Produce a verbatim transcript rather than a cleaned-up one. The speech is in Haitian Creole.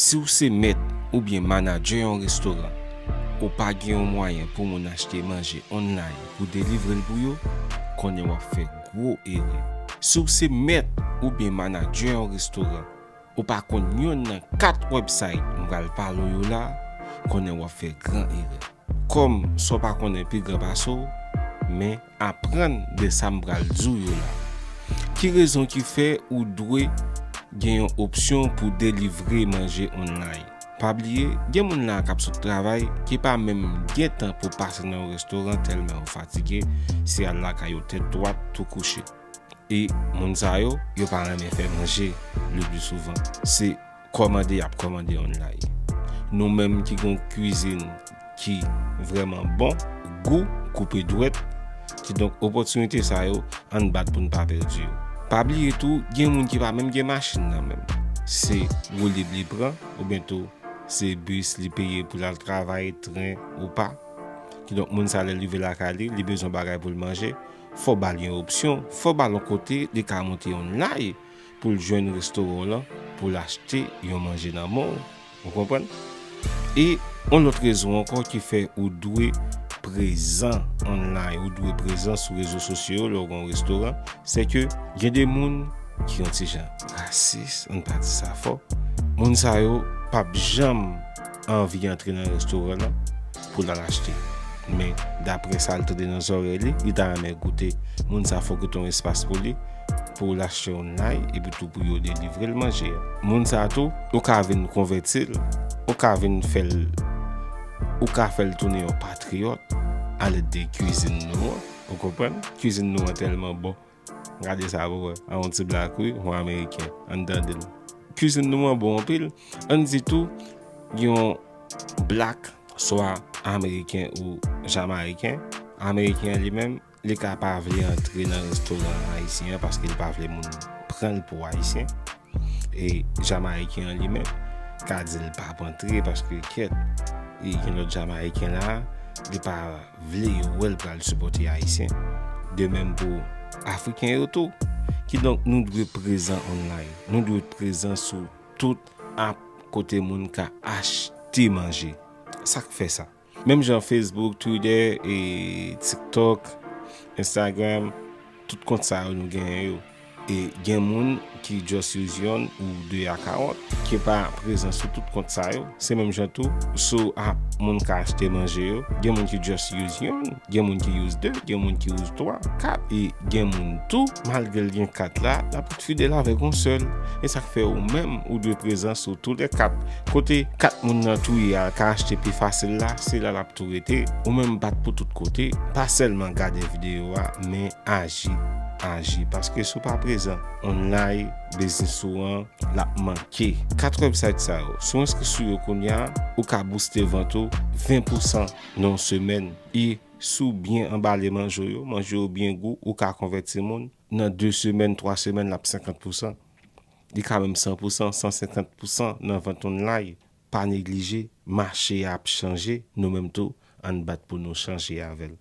Si w se mèt oubyen manadjè yon restoran, ou pa gen yon mwayen pou moun achte manje online pou delivre l pou yo, konnen w ap fè gwo erè. Si w se mèt oubyen manadjè yon restoran, ou pa konn yonn nan kat website m pral pale w yo la, konnen w ap fè gran erè. Kòm sa w pa konnen pi gran pase w, men aprann de sa m pral di w yo la. Ki rezon ki fè ou dwe gen yon opsyon pou delivre manje online? Pa bliye, gen moun la k ap sot travay ki pa menm gen tan pou pase nan yon restoran tèlman yo fatige, se al lakay yo tèt dwat tou kouche. E moun sa yo, yo pa renmen fè manje le pli souvan. Se kòmande y ap kòmande online. Nou menm ki gen yon kwizin ki vrèman bon, gou, koupe dwèt, kidonk opòtinite sa yo, ann bat pou n pa pèdi yo. Pa bliye tou, gen moun ki pa menm gen machin nan menm. Se woulib li pran, oubyen tou, se bis li peye pou l al travay, tren ou pa. Kidonk, moun sa lè l rive lakay li, li bezwen bagay pou l manje, fò w ba l yon opsyon, fò w ba l yon kote li ka monte online pou l jwenn restoran w lan, pou l achte yon manje nan men w. Ou konprann? E yon lòt rezon ankò ki fè ou dwe prezan online, ou dwe prezan sou rezo sosyo yo lè w gen yon restoran, se ke gen de moun ki yon ti jan rasis, ann pa di sa fò. Moun sa yo p ap janm anvi antre nan restoran nan pou l al achte. Men, daprè sa l tande nan zòrèy li, li ta renmen goute. Moun sa fò kite yon espas pou li, pou l achte online, epi tou pou yo delivre l manje a. Moun sa tou, ou ka vin konvèti l, ou ka vin fè l, ou ka fè l tounen yon patriyòt alèd de kwizin nou an. Ou konprann? Kwizin nou an tèlman bon. Gade sa pou wè. A yon ti blak, wi, yon ameriken. Ann tande l. Kwizin nou an bon anpil. Ann di tou, yon blak, swa ameriken ou jamayiken. Ameriken an li menm, li ka pa vle antre nan restoran ayisyen an paske li pa vle moun pran l pou ayisyen. E jamayiken an li menm ka di l p ap antre paske kyèt, e gen lòt jamayiken la, li pa vle yo wè l pral sipòte ayisyen. De menm pou afriken yo tou. Kidonk, nou dwe prezan online. Nou dwe prezan sou tout app kote moun ka achte manje. Sa k fè sa? Menm jan Facebook, Twitter, e TikTok, Instagram, tout kont sa yo nou genyen yo. E gen moun ki just use yonn ou de akawont, ki pa prezan sou tout kont sa yo. Se menm jan tou, sou app moun ka achte manje yo, gen moun ki just use yonn, gen moun ki use de, gen moun ki use twa, kat, e gen moun tou, malgre l gen kat la, l ap ret fidèl avèk yon sèl. E sa k fè ou menm, ou dwe prezan sou tou lè kat. Kote kat moun nan tou ye a ka achte pi fasil la, se la l ap tou rete. Ou menm bat pou tout kote, pa sèlman gade videyo a, men aji, aji. Paske si w pa prezan online, biznis ou an, l ap manke. Kat website sa yo, si w enskri sou yo kounye a, ou ka booste vant ou ven pousan nan yon semèn. E si w byen anbale manje w yo, manje w byen gou, ou ka konvèti moun. Nan de semèn, twa semèn, l ap senkant pousan. Li ka menm san pousan, san senkant pousan nan vant online. Pa neglije, mache a ap chanje, nou menm tou, ann bat pou nou chanje avè l.